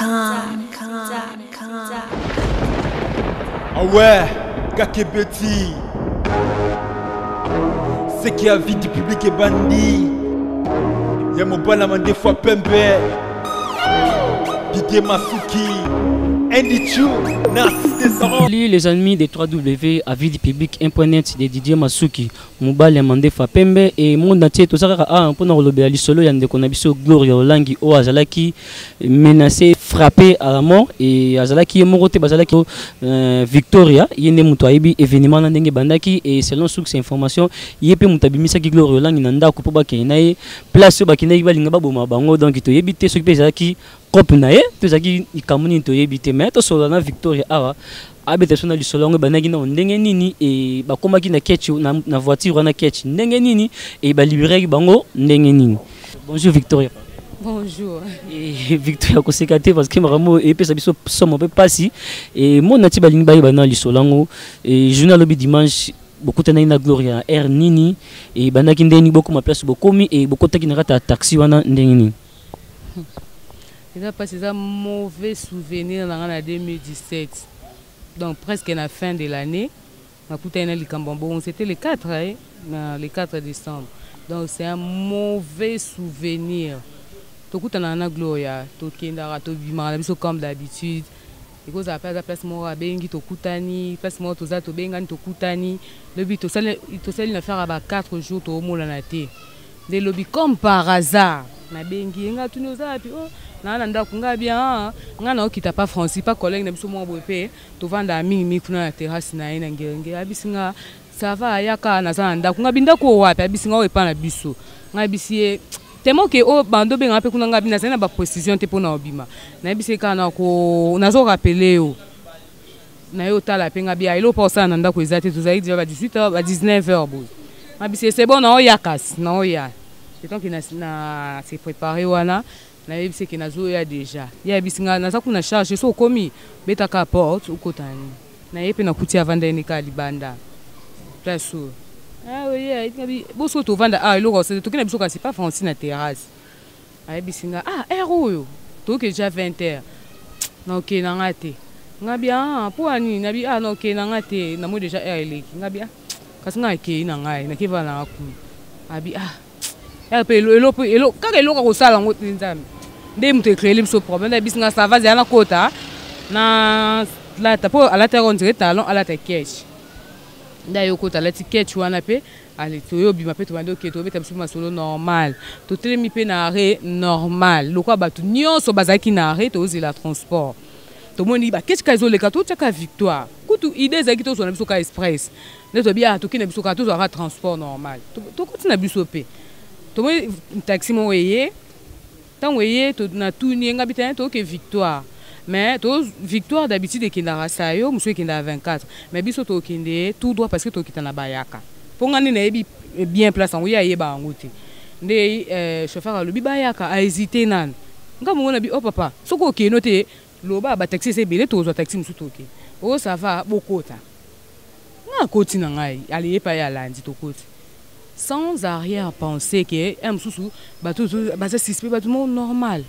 Com. Ah ouais, Kakebeti. Ce qui a vie du public est bandit. Ya mobala mandefa pembe. Didier Masuki. Andy Chu, Narcisse Desarons. Salut les amis de 3W avis du public 1.net de Didier Masuki mobali ya mandefa pembe et monde entier toza kaka awa mpona kolobela lisolo ya ndeko na biso Gloria Olangi oyo azalaki menacé frappé à la mort et azalaki ye moko te bazalaki Victoria ye nde moto ayebi événement na ndenge ebandaki et selon source information ye mpe moto abimisaki Gloria Olangi na ndako mpo bakende na ye place oyo bakendaki balinga baboma bango donc toyebi te soki mpe ezalaki cope na ye to ezalaki likambo nini toyebi te mais tosolola na Victoria awa abeta biso na lisolo yango ebandaki nao ndenge nini e bakomaki na ketch na voiture wana ketch ndenge nini e baliberaki bango ndenge nini. Bonjour Victoria. Bonjour. Et Victoria koseka te parce que makambo epesa biso somo mpe pasi e mona ti balingi bayeba na lisolo yango e journal lobi dimanche bokutanaki na Gloria na air nini e bandaki ndenge nini bokoma place bokomi e bokotaki na kati ya taxi wana ndenge nini? Eza mpasi, eza mauvais souvenir na nga na 2017, donc presque na fin de l'année nakutani na likambo ya bongo. C'était le 4, eh, na le 4 décembre. Donc c'est un mauvais souvenir. Tokutanaka na Gloria, tokendaka, tobimaka na biso comme d'habitude. Ekozala mpe aza place moko abengi tokutani, place moko toza tobengani tokutani. Lobi tosali na faire ya ba 4 jours toomonana te. Nde lobi comme par hasard nabengi ye, nga tuni oza wapi? Oh, naa na ndako. Nga bien, ah, nga na okita pa Francis, pa collègue na biso moko boye mpe tovandaka mingi mingi kuna na terrasse na ye na Ngenge. Abisi nga ça va, ayaka naza na ndako. Nga bindako oyo wapi? Abisi nga oyo epa na biso. Nga abisi ye tellement ke oyo bando obengaka mpe kuna, nga bi nazali na ba précision te mpona obima. Nayebisi ye kaka nako nazo rappeler yo na ye otala mpe nga bia eloko mpo osala na ndako eza te. Tozalaki déjà ba 18 heures, ba 19 heures boye. Nga bisi c'est bon, naoya kasi naoya etant ke na se préparé wana. Nayebisi ke nazoya déjà. Ye ayebisi nga naza kuna charge so okomi betaka porte okota nini. Na ye mpe nakuti avanda ye kaka libanda place oyo. Ah, oye boso tovanda ah eloko osala toki na biso kasi pa Francis na terrasse. Ayebisi nga ah heure oyo toyoki déjà 20 heures naokende na nga te. Nga bi ah mpo ya nini? Nabi ah naokende na nga te, namoi déjà heure eleki. Nga bi ah kasi nga akei na ngai nakevanda na nga kuna. Abi ah heure mpe elo kaka eloko akosala yango te. Nzambe nde moto ecréeli biso problème. Ayebisi nga ça va, zela nakota na lata mpo alataka on dirait talon, alata ketch nde ayokota alati ketch wana mpe. Ale toyobima mpe tobandi oke tobeta biso masolo normal. Totelemi mpe na arrêt normal lokola bato nyonso bazalaki na arrêt tozela transport. Tomoni baketch ka ezoleka, totiaka Victoire. Kutu idée ezalaki tozwa na biso ka express nde tobi ah toki na biso kaka tozwaka transport normal. Tokoti na biso mpe tomoni taxi moko eye. Ntango eye natuni ye, ngabi te toke Victoire, mais to Victoire d'habitude ekendaka sayo mosusu ekendaka 24, mais biso tokende tout droit parce que tokita na bayaka mpo nga nde nayebi bien place yango, ye ayeba yango te. Nde chauffeur alobi bayaka, ahésité nanu. Nga mongo na bi oh papa, soki okende te loba bataxi eza ebele, tozwa taxi mosusu toke. Oh ça va, bokota. Nga akoti na ngai ale ye pa ye alandi tokoti sans arrière penser ke un mosusu bato baza suspect. Bato moko normal,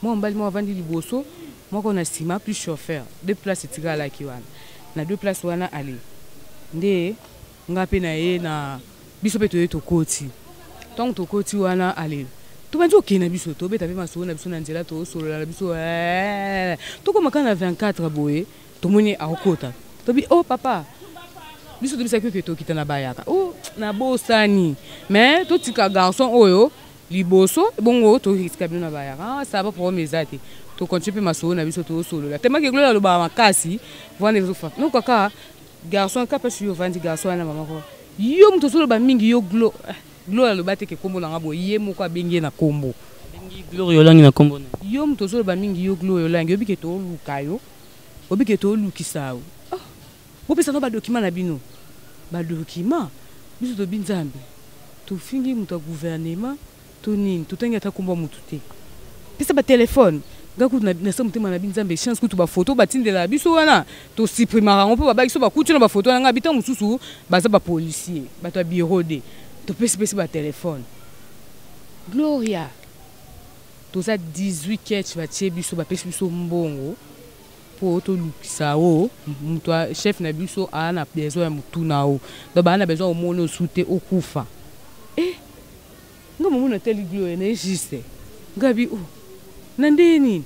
mwa mobali moko avandi liboso, moko na nsima, plus chauffeur. Deux places etikalaki wana. Na deux places wana ale nde nga mpe na ye na biso mpe toye tokoti. Ntango tokoti wana ale tobandi okende na biso tobeta mpe masolo na biso na nzela, tosolola na biso, tokóma kaka na 24 boye tomoni akokota. Tobi oh papa, biso tobisaki oke tokita na bayaka. Oh nabosani, mais totika garçon oyo liboso bongo totika bino na bayaka. Ah ça va, problème eza te. Tocontinue mpe masolo na biso tosolola temaki Gloria alobaka makasi wana ezofa no kaka garçon kaka mpasi yo ovandi garçon wana mama ko yo moto ozoloba mingi yo Glo. Gloria aloba te ke kombo na nga boye, ye moko abengi ye na kombo. Abengi Gloria Olangi na kombo na ye. Yo moto ozoloba mingi yo Gloria Olangi, oyebi ke tooluka yo, oyebi ke toolukisa yo. Oh, bopesa no badocument na bino badocument. Biso tobi nzambe tofingi moto ya gouvernement to nini, totangi ata kombo ya motu te. Pesa batelefone nga kutu nasa motema na bi nzambe chance kutu bafoto batindelaka biso wana tosuprimaka yango mpo babaki so bakuti na bafoto wana. Nga bitango mosusu baza bapolicier, bato ya bureau de topesipesi batelefone. Gloria Toza 18 ketch batie biso, bapesi biso mbongo mpo tolukisa o moto chef na biso aa na besoin ya motu na o, donc baa na besoin omona osu te okufa. E nga momona tali Gloria na ye juste ngabi o na ndenge nini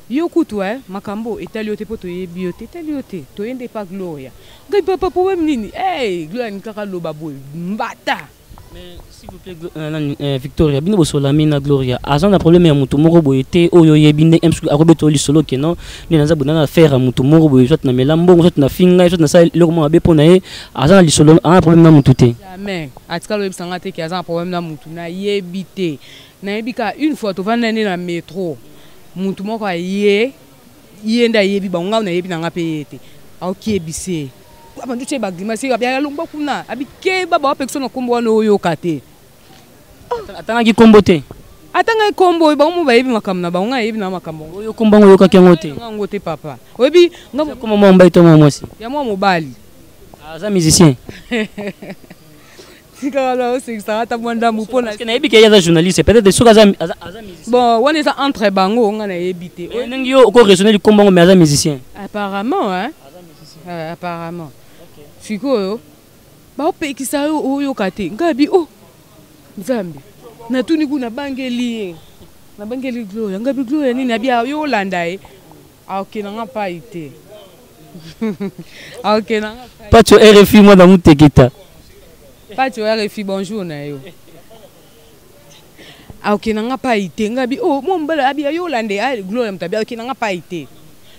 yo kutu eh, makambo etali yo te mpo toyebi yo te, etali yo te, toyende epa Gloria. Ngai papa, problème nini? Hey, Gloria alingi kaka loba boye mbata. Mais s'il vous plaît, nani, Victoria, bino bosolami na Gloria aza na problème ya motu moko boye te oyo oyebi nde msuku akobeta oyo lisolo ke non, nde naza boye, na affaire ya motu moko boye, soit na mela mbongo, soit na finga ye, soit nasala eloko moko mabe mpo na ye. Aza na lisolo, aza na problème na motu te? Jamais atikala oyebisa nga te ke aza na problème na mutu. Nayebi te, nayebi kaka une fois tovanda nde na métro, mutu moko aye, ye nde ayebi bango, ngai nayebi na nga mpe ye te, aokiebise ye, abandi otie bagrimace, alongwa kuna, abikeba bawapekisa na nkombo wana oyoka te. Atangaki nkombo te? Atangaki nkombo oyo, bango mo bayebi makambo na bango, ngai nayebi na makambo yango. Oyo nkombo yango oyokaki yango te? Yango te papa, oyebi nga nkombo mwa mobali to mwa mwasi? Ya mwa mobali. Aza musicien? Tika wana, osekisaka ata mwa ndambu mpona Parce que nayebi ke ye aza journaliste, peut-être soki aza musicien. Bon, wana eza entre bango, nga nayebi te. Mais ndenge yo oko raisonner likombo yango, mais aza musicien. Apparemment, hein? Apparemment. Sikoyo baopekisa yo oyoka te, ngai bi oh Nzambe, natuni kuna, nabangeli ye, nabangeli Gloria, ngai bi Gloria nini? Abi yo olanda ye, akokende nga pai te, akokende nga pai. Pacho RFI, mwana muteketa. Pacho RFI, bonjour na yo. Akokende nga pai te, ngai bi oh mwa mobali abi yo olanda ye, Gloria moto abi akokende nga pai te.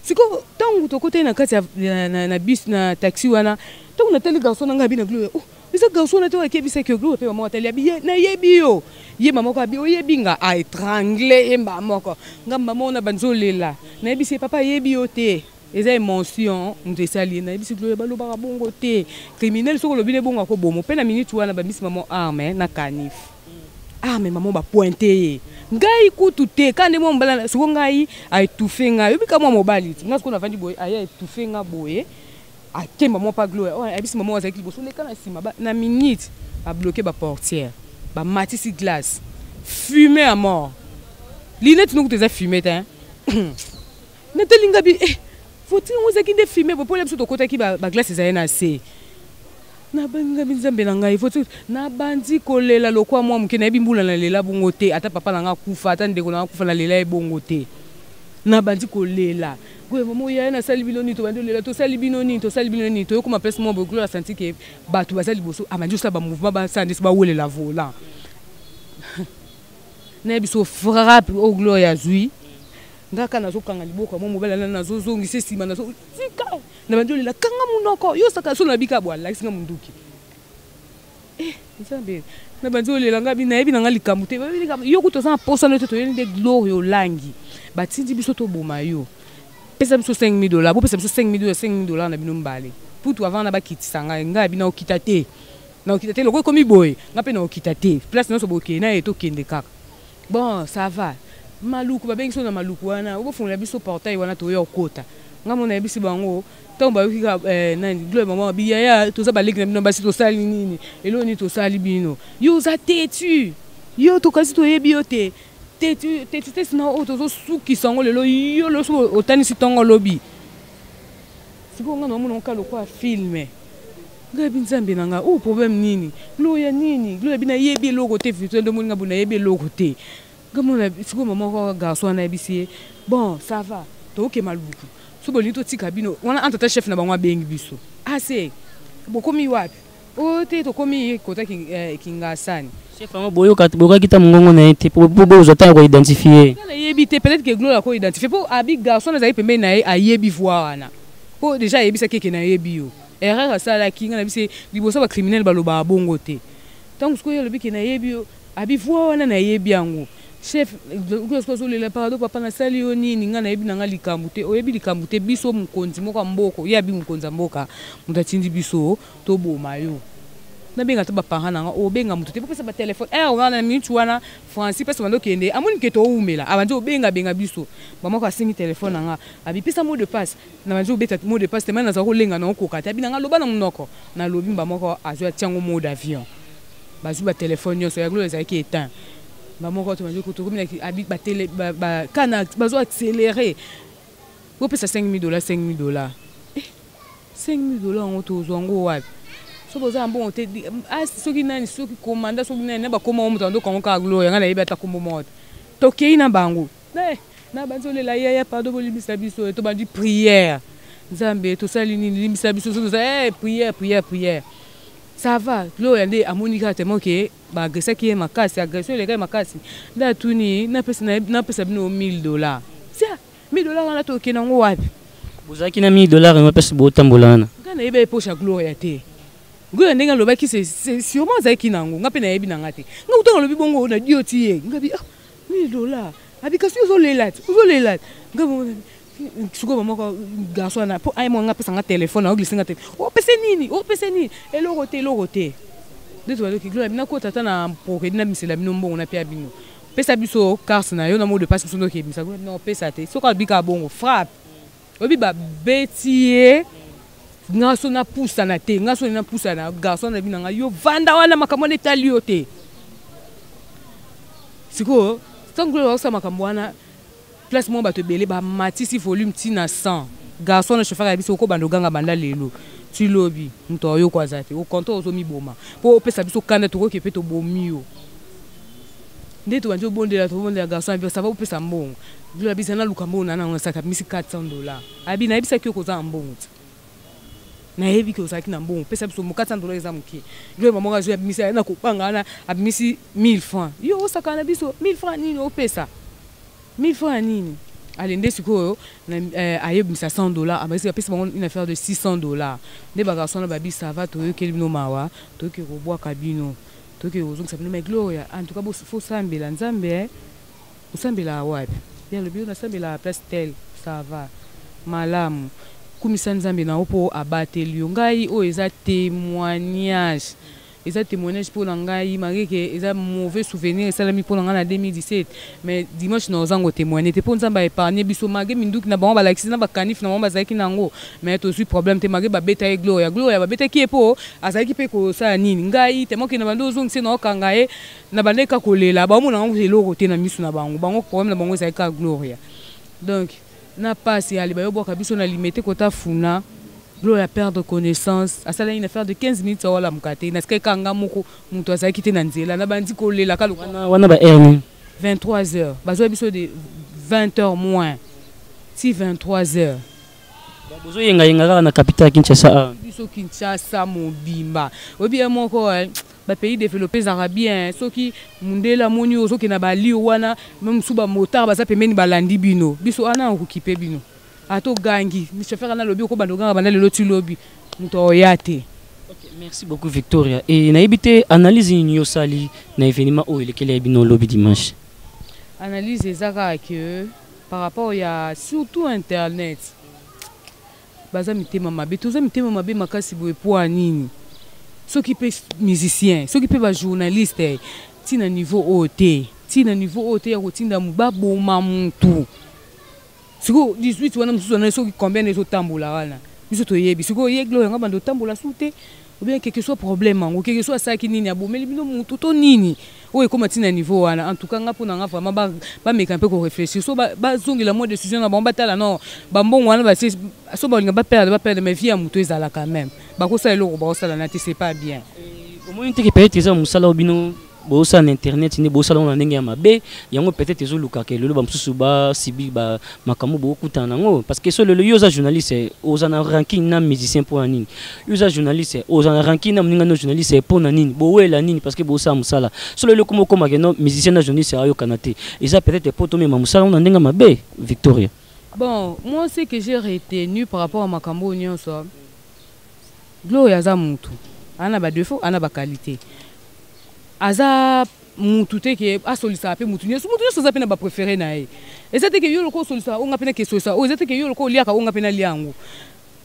Sikoyo ntango tokotaki na kati ya na bus, na taxi wana, ntango natali garçon na ngai, abi na Gloria: oh, eza garçon wana te oyo akebisaki yo? Gloria mpe mama atali, abi ye nayebi yo. Ye mama moko abi oyebi nga, aétrangle ye mbaa moko, nga mama wana banzolela, nayebisi ye: papa ayebi yo te, eza émotion moto esali ye. Nayebisi Gloria: balobaka bongo te, criminel soki olobi ne bongo akoboma. Mpe na minute wana bamisi mama arme na canif, arme mama bapointe ye, ngai kutu te, ka nde mwa mobali siko ngai aétouffe ngai, oyebi ka mwa mobali ti nga siko navandi boye, aye aétouffe nga boye, akemba mwa pa Gloria oyo ayebisi mama oyo azalaki liboso leka na nsima. Na minute babloke baportière, bamatisi glace, fume à mort, lunette nokutu eza fume te. Natali nga bi eh, voiture yango ezalaki nde fume bo mpola biso tokotaki, baglace ezali na se. Nabangi nga bi Nzambe na ngai, voiture, nabandi kolela lokwa mwa moke, nayebi mbula nalela bongo te, ata papa na nga akufa, ata ndeko na nga akufa, nalela ye bongo te. Nabandi kolela goye: mama oya, nasali bino nini? Tobandi olela: tosali bino nini? Tosali bino nini? Toyokoma place mwa boye, Gloire asanti ke bato baza liboso, abandi osala bamouvement, basala ndesi bawelela volant. Nayebi so frappe oyo Gloire azwi nga kaka nazokanga liboko ya mwa mobali ana, nazozongisa nsima, nazotika, nabandi olela: kanga monoko yo, osaka so nabika bo, alakisi nga monduki. Eh Nzambe, nabandi olela, nga bi nayebi na nga likambo te, yo kutu oza na posa no te, toyeli nde Gloire Olangi, batindi biso toboma yo, pesa biso 5000 dollars, bopesa biso 5000 dollars, 5000 dollars na bino mibale. Putu avant na bakitisa ngai, ngai abi naokita te, naokita te, loko ekomi boye, nga mpe naokita te, place nyonso bokende na ye, tokende kaka. Bon, ça va, Maluku babengi biso na Maluku wana, obofungola biso portail wana, toya okota. Nga mo nayebisi bango, ntango bayoki kaka nani Gloire, mama biyaya, toza baleki na bino basi, tosali nini? Eloko nini tosali bino? Yo oza têtu, yo tokasi toyebi yo te, têtu têtu te, na oyo tozosukisa yango lelo, yo lelo soki otanisi ntongo olobi sikoyo, nga naomona oka lokwa film. Ngai bi Nzambe na ngai, oyo problème nini? Gloria nini? Gloria bi nayebi eloko te, Victoire nde omoni nga boye, nayebi eloko te. Nga mona sikoyo mama moko garçon wana ayebisi ye: bon, ça va, toyoke Maluku, so bolingi totika bino wana. Entre ata chef na bango abengi biso: ase bokomi wapi? Oyo te, tokomi kota Kingasani. Chef yango boyokaki ta mongongo na ye te po bozwa ntango koidentifie? Nga nayebi te, peut-être que Gloire akoidentifie, mpo abi garçon azali pembeni na ye ayebi voix wana, mpo déjà ayebisaki eke nayebi yo. Erreur asalaki, nga na biso liboso bacriminel balobaka bongo te. Ntango sikoyo alobi ke nayebi yo, abi voix wana nayebi yango. Chef azolela: pardon papa, nasali yo nini? Nga nayebi na nga likambo te. Oyebi likambo te, biso mokonzi moko ya mboka, ye abi mokonzi ya mboka moto atindi biso toboma yo. Nabenga ata baparent na nga? Obenga moto te, popesa batelefone ere wana, na minute wana Francis mpesi bandi okende, amoni ke toumela, abandi obengabenga biso. Bamoko asengi telefone na nga, abi pesa mot de passe. Na bandi obeta mot de passe te, mai nazala kolenga na okoka te. Abi na nga: loba na monoko. Nalobi, mba moko azwi, atiango mode avion, bazwi batelefone nyonso ya Gloire ezalaki éteint. Bamoko tokomi batele kana bazo accélérer, bopesa 5000 dollars, 5000 dollars, 5000 dollars yango tozwa yango wapi? So boza na mbongo te, soki nani, soki komanda, soki nani na bakoma o moto andokango kaka Gloria. Ngai nayebi ata kombo moko te. Tokei na bango na bandi olela: "Yaya, pardon, bolimbisa biso." Tobandi prière: "Nzambe, tosali nini? Limbisa biso." So tosali prière, prière, prière, ça va. Gloria nde amoni kaka tellement ke baagressaki ye makasi, agression elekaki makasi, nde atuni: "Napesa bino 1000 dollars?" Tia 1000 dollars wana, tokende yango wapi? Bozalaki na 1000 dollars yango mpesi botambola wana? Ngai nayebi epoche ya Gloria te. Gloria ndenge alobaki, sûrement azalaki nango, nga mpe nayebi na nga te. Nga kutanga alobi bongo na dioti ye, nga bi: "Ah, 1000 dollars." Abi: "Kasi ozolela te, ozolela te." Nga sikoyo bamoko garçon wana mpo aye mwa nga apesa nga telefone, aoglisse nga telefone: "Opese nini? Opese nini?" "Eloko te, eloko te." Nde tobaloki Gloria nakota ata na procrédit, namisela bino mbongo, napia bino. "Pesa biso carte na yo na mot de passe biso ndokebimisa." "Na opesa te." Soki alobi kaka bongo, frappe oyebi, babeti ye. Nga so napusana te, nga so napusana, garçon na bino na ngai: "Yo vanda wana, makambo wana etali yo te." Sikoyo ntango bakosala makambo wana, place moko bato ebele bamatisi volume ntina 100. Garçon na chauffeur ya biso okobanda oganga banda lelo ti lobi, moto ayoko aza te. Au contraire, ozomiboma mpo opesa biso kanda, tokoki mpe tobomi yo. Nde tobandi obondela, tobondela. Garçon abi: "Ça va, opesa mbongo." Bilo bisa naluka mbongo na nango, nasaka misi 400 dollars. Abi: "Nayebisaki yo koza na mbongo te, nayebi ke ozalaki na mbongo, pesa biso mo 400 dollars, eza moke." Bilo mama azwi, abimisi na kobanga wana, abimisi 1000 francs. "Yo osaka na biso 1000 francs nini? Opesa 1000 francs ya nini?" Ale nde sikoyo ayebimisa 100 dollars, abasi apesi bango une affaire de 600 dollars. Nde bagarçon na babi: "Ça va, toyokeli bino mawa, toyoki kobwaka bino, toyoki kozongisa bino. Mais Gloria, en tout cas faut sambela Nzambe. Osambela wapi?" Ye alobi: "Oyo nasambela place tel." "Ça va, malamu, kumisa Nzambe na yo mpo abateli yo." Ngai oyo eza témoignage, eza témoignage mpo na ngai, malgré ke eza mauvais souvenir esalami mpo na ngai na 2017, mais dimanche na ozango témoigne te mpo Nzambe aépargne biso malgré minduki na bango balakisi na bacanif na bango bazalaki nango, mais tozwi problème te malgré babeta ye. Gloria, Gloria babetaki ye mpo azalaki mpe kosala nini? Ngai tellement ke na bando ozongisi na okanga ye na bandeki kaka kolela, baomona yango eloko te na miso na bango. Bango problème na bango ezalaki kaka Gloria. Donc na pasi ali bayobwaka biso na Limete kota funa. Gloria perdre connaissance, asalaki une affaire de 15 minutes, awalamuka te. Nasikaki kaka nga moko, moto azalaki te na nzela, na bandi kolela ka. Wana ba heure nini? 23 heures. Bazwa biso de 20 heures moins ti 23 heures. Bozoyengayenga kaka na capitale ya Kinshasa awa? Biso Kinshasa mobimba. Oyebi ye moko, bapays développé ezalaka bien. Soki mundele amoni ozokende na balire wana, me mosusu bamotard baza pembeni, balandi bino. Biso wana okokipe bino, ata ogangi, chauffeur wana alobi okobanda oganga banda lelo ti lobi, moto oya te. Okay, merci beaucoup Victoria. E nayebi te analyse nini osali na événement oyo elekeli ya bino lobi dimanche? Analyse eza kaka ke par rapport ya surtout internet, baza mitema mabe, toza mitema mabe makasi boye. Po ya nini? Soki mpe musicien, soki mpe bajournaliste, ntina niveau oyo te, ntina niveau oyo te ya kotinda baboma mutu. Sikoyo 18 wana mosusu wana, soki combien ezotambola wana, biso toyebi. Sikoyo ye Gloria nga bando otambola su te, ou bien quelque soit problème yango, quelque soit asalaki nini, abomeli bino mutu to nini oyo ekóma ntina niveau wana. En tout cas nga, mpo na nga vraiment, bameka mpe koréfléchir, so bazongela mwa décision na bango, batala non bambongo wana basie. So balinga baperdre, baperdre, mais vie ya motu ezala quand même. Bakosala eloko bakosala na te, c'est pas bien. Omoni teke peut-être eza mosala oyo bino bosala na internet nde bosala ngo na ndenge ya mabe, yango peut-être ezolukaka lelo bamosusu basibi makambo bokutana nango. Parce que so lelo yo oza journaliste, oza na rancune na musicien mpo na nini? Yo oza journaliste, oza na rancune na moninga no journaliste mpo na nini? Bowela nini? Parce que bosala mosala. So lelo ekoma okomake no musicien na journaliste ayokana te, eza peut-être mpo tomema mosala ngo na ndenge ya mabe, Victoria. Bon, moi, ce que j'ai retenu par rapport à makambo oyo nyonso, Gloria aza mutu, aza na badéfaut, aza na baqualité. Aza mutu te ke asolisaka mpe mutu nyonso. Mutu nyonso aza mpe na bapréféré na ye. Eza te ke yo loko osolisaka onga mpe nake solisa oyo, eza te ke yo loko oliaka onga mpe nalia yango.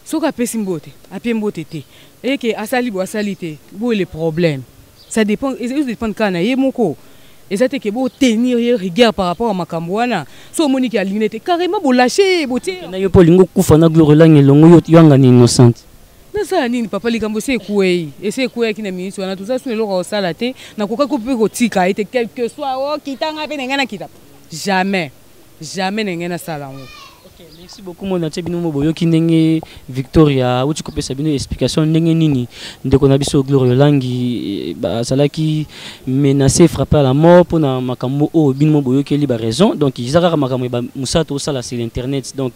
Soki apesi mbote, apie mbote te, eke asali bo asali te boye, le problème ça dépend, ezodépendre kaka na ye moko. Eza te ke botenir ye rigueur par rapport à makambo wana. So omoni ke alingi te, carrément bolâche ye, botie. Na yo mpo olingi okufa na Gloria Olangi elongo, yo angani innocente. Nasala nini papa? Likambo esi ekwei, esi ekweyaki na minute wana, toza suna eloko ya kosala te. Nakokaki mpe kotika ye te, quelque soit okita ngai mpe na ngai nakita, jamais, jamais na ngai nasala yango. Merci beaucoup monde entier. Bino mo boyoki ndenge Victoria auti kopesa bino explication ndenge nini ndeko na biso Gloria Olangi azalaki menacé, frappé à la mort mpona makambo oyo bino mo boyokeli ba raison. Donc eza kaka makambo ya mosala tosala sur internet. Donc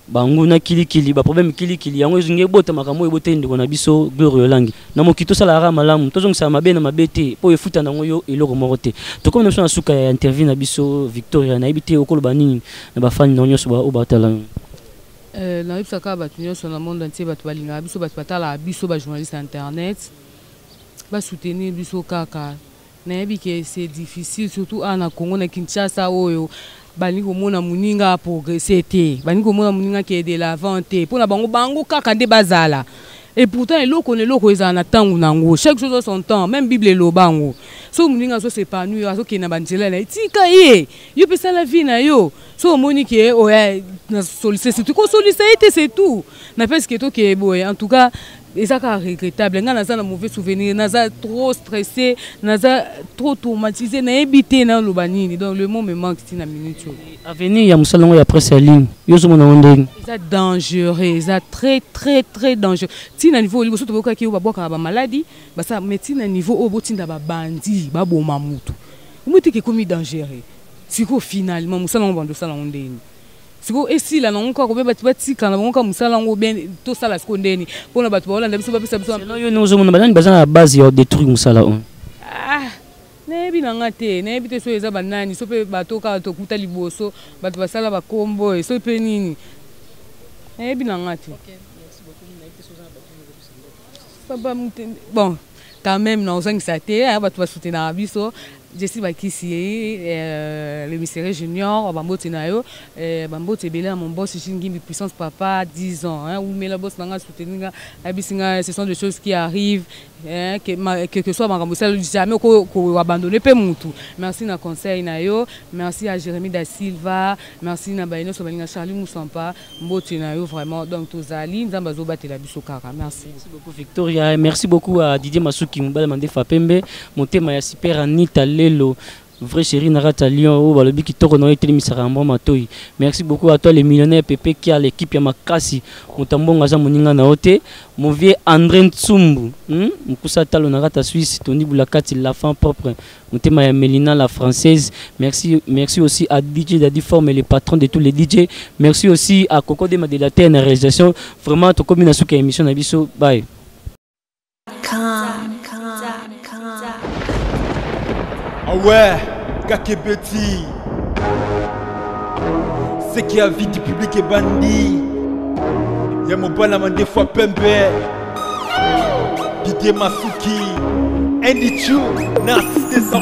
banguna kilikili, baproblème kilikili, yango ezingi ebota makambo oyo eboteli ndeko na biso Gloria Olangi. Na mokili tosalaka kaka malamu, tozongisaka mabe na mabe te, mpo efuta nango yo eloko moko te. Tokomi na biso na suka ya interview na biso. Victoria, nayebi te okoloba nini na bafani na nyonso oyo batala? Nayebisaka bato nyonso na monde entier, bato balingaka biso, bato batalaka biso, bajournaliste ya internet, basoutenir biso kaka. Nayebi ke c'est difficile, surtout awa na Congo, na Kinshasa oyo balingi komona moninga aprogresse te, balingi komona moninga ke de l'avant te. Mpona bango, bango kaka nde bazala. Et pourtant eloko na eloko ezala na ntango nango, chaque chose a son temps, même Bible eloba yango. Soki moninga azos'épanouir, azokende na banzela na ye, tika ye, yo mpe sala vie na yo. So omoni ke oya na solise, surtout kosolisa ye te, c'est tout. Napesi ke tokeye boye. En tout cas eza kaka regrettable. Ngai naza na mauvais souvenir, naza trop stressé, naza trop traumatisé, nayebi te naloba nini. Donc le mot me manque ntina minute oyo. Avenir ya mosala yango ya presse ya ligne, yo ozomona yango ndenge? Eza dangereux, eza très très très dangereux. Ntina niveau liboso toyokaki oyo babwakaka bamaladi basala, mais ntina niveau oyo botinda babandi baboma mutu, omoi teke ekomi dangereux. Sikoyo finalement mosala yango bando osala yango ndeni? Sikoyo esila nango kaka obe bato batika na bango kaka mosala yango bien, tosala sikoyo ndeni mpona bato baolanda biso, bapesa biso? Selon yo, ndenge ozomona, banani baza na base ya détruire mosala oyo? Ah, nayebi na nga te, nayebi te soki eza banani, so mpe bato kaka tokuta liboso, bato basala bakombo oyo, soki mpe nini, nayebi na nga te papa. Bon, quand même naozangisa te bato basoutenaka biso. Jesi Bakisi, le mystérieux junior, bambote na yo, bambote ebele ya mon boss Ngimbi Puissance, papa 10 ans, hein, umela boss na nga, soutenir nga, ayebisi nga ce sont des choses qui arrivent, hein, que soit makambo esala, jamais koabandonne mpe mutu. Merci na conseil na yo. Merci à Jérémy da Silva, merci na baye nyonso balinga Charlie Moussampa, mbote na yo vraiment. Donc tozali, Nzambe azobatela biso kaka. Merci. Merci beaucoup Victoria, merci beaucoup à Didier Masuki, mobali mandefa pembe, motema ya super Anita Lelo, vrai chéri Narata Lyon oyo balobi kitoko na yo etelemisaka mbwa matoi. Merci beaucoup à toi les millionnaires Pepe Kia, l'équipe ya makasi, moto mbongo aza moninga na yo te. Mon vieux André Ntsumbu, Mkusa Talo Narata Suisse, Tony Boulakati, la femme propre, motema ya Melina la française. Merci, merci aussi à DJ Dadi Forme, le patron de tous les DJ. Merci aussi à Coco Dema de la Terre na réalisation. Vraiment tokomi na suka émission na biso. Bye. Ah ouais, Kakebeti. Ce qui a vie du public est bandit. Ya mobala mandefu pembe. Didier Masuki. Andy Chu, na assisté.